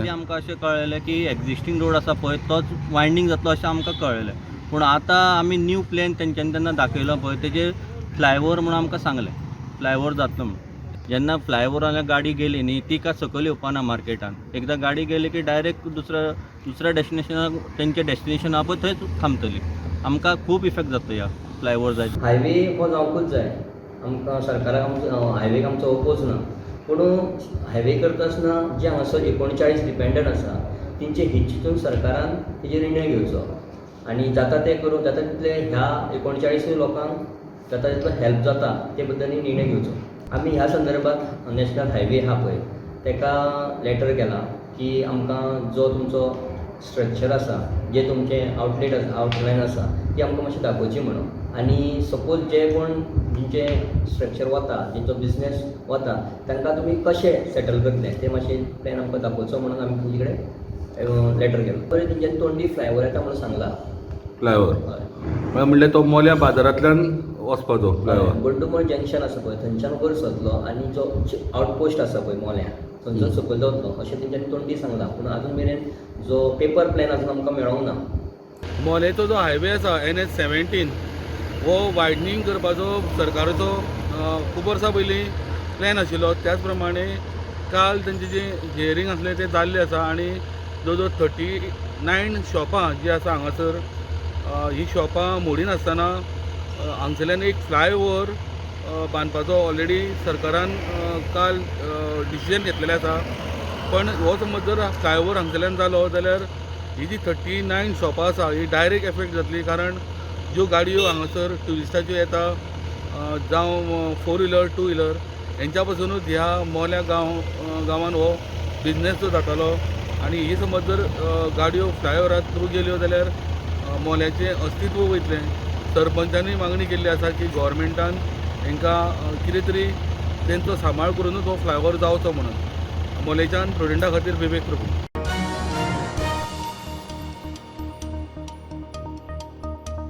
आदी आमकां अशें कळ्ळेलें की एग्जिस्टींग रोड आसा पळय तोच वायंडींग जातलो अशें आमकां कळ्ळेलें. पूण आतां आमी न्यू प्लॅन तेंच्यांनी तेन्ना दाखयलो पळय तेजेर फ्लायओवर म्हणून आमकां सांगलें, फ्लायओवर जातलो म्हणून. जेन्ना फ्लायओवरान गाडी गेली न्ही, ती काय सकयल येवपाना मार्केटान. एकदां गाडी गेली की डायरेक्ट दुसऱ्या दुसऱ्या डेस्टिनेशनाक, तेंचें डेस्टिनेशन आहा पळय थंयच थांबतली. आमकां खूब इफेक्ट जातलो ह्या फ्लायओवर जायत. हायवे हो जावंकूच जाय आमकां. सरकाराक आमचो हायवेक आमचो ओपोज ना, पूण हायवे करता आसतना जे हांगासर 39 डिपेंडंट आसा तेंचे हित चिंतून सरकारान तेजेर निर्णय घेवचो आनी जाता तें करून जाता तितले ह्या 39 लोकांक जाता तितलो हेल्प जाता ते बद्दल निर्णय घेवचो. आमी ह्या संदर्भात नॅशनल हायवे आहा पळय तेका लेटर केला की आमकां जो तुमचो स्ट्रक्चर आसा, जे तुमचें आउटलेट आसा, आउटलायन आसा, ती आमकां मातशी दाखोवची म्हणून. आनी सपोज जे कोण जिंचे स्ट्रक्चर वता, जेंचो बिजनेस वता, तांकां तुमी कशे सेटल करतले ते मातशें प्लॅन आमकां दाखोवचो म्हणून आमी तुमचे कडेन लेटर केलो. बरें, तेंच्यांनी तोंडी फ्लायओवर येता म्हणून सांगला. फ्लायओवर? हय. म्हणल्यार तो मोल्या बाजारांतल्यान वचपाचो फ्लायओवर? बड्डुमोळ जंक्शन आसा पळय थंयच्यान वयर सरतलो आनी जो आउटपोस्ट आसा पळय मोल्यां थंयच्यान सकयल देंवतलो अशें तेंच्यांनी तोंडी सांगलां. पूण आजून मेरेन जो पेपर प्लॅन आजून आमकां मेळोंक ना. मोल्याचो जो हायवे आसा NH 17 हो वायडनींग करपाचो सरकाराचो खूब वर्सां पयलीं प्लॅन आशिल्लो. त्याच प्रमाणे काल तेंचे जे हियरींग आसलें तें जाल्लें आसा आनी जवळ जवळ 39 शॉपां जीं आसा हांगासर, ही शॉपां मोडिनासतना हांगसरल्यान एक फ्लायओवर बांदपाचो ऑलरेडी सरकारान काल डिसिजन घेतलेलें आसा. पण हो समज जर फ्लायओवर हांगसरल्यान जालो जाल्यार ही जी 39 शॉपां आसा ही डायरेक्ट एफेक्ट जातली, कारण ज्यो गाडयो हांगासर ट्युरिस्टाच्यो येता जावं फोर व्हिलर, टू व्हिलर, हेंच्या पासुनूच ह्या मोल्या गांवान हो बिजनेस जो जातालो. आनी ही समज जर गाडयो फ्लायओवरा थ्रू गेल्यो जाल्यार मोल्याचें अस्तित्व वयतलें. सरपंचानूय मागणी केल्ली आसा की गोवोरमेंटान हेंकां कितें तरी तेंचो सांबाळ करुनूच हो फ्लायओवर जावचो म्हणून. मोलेच्यान प्रुडंटा खातीर विवेक प्रभू.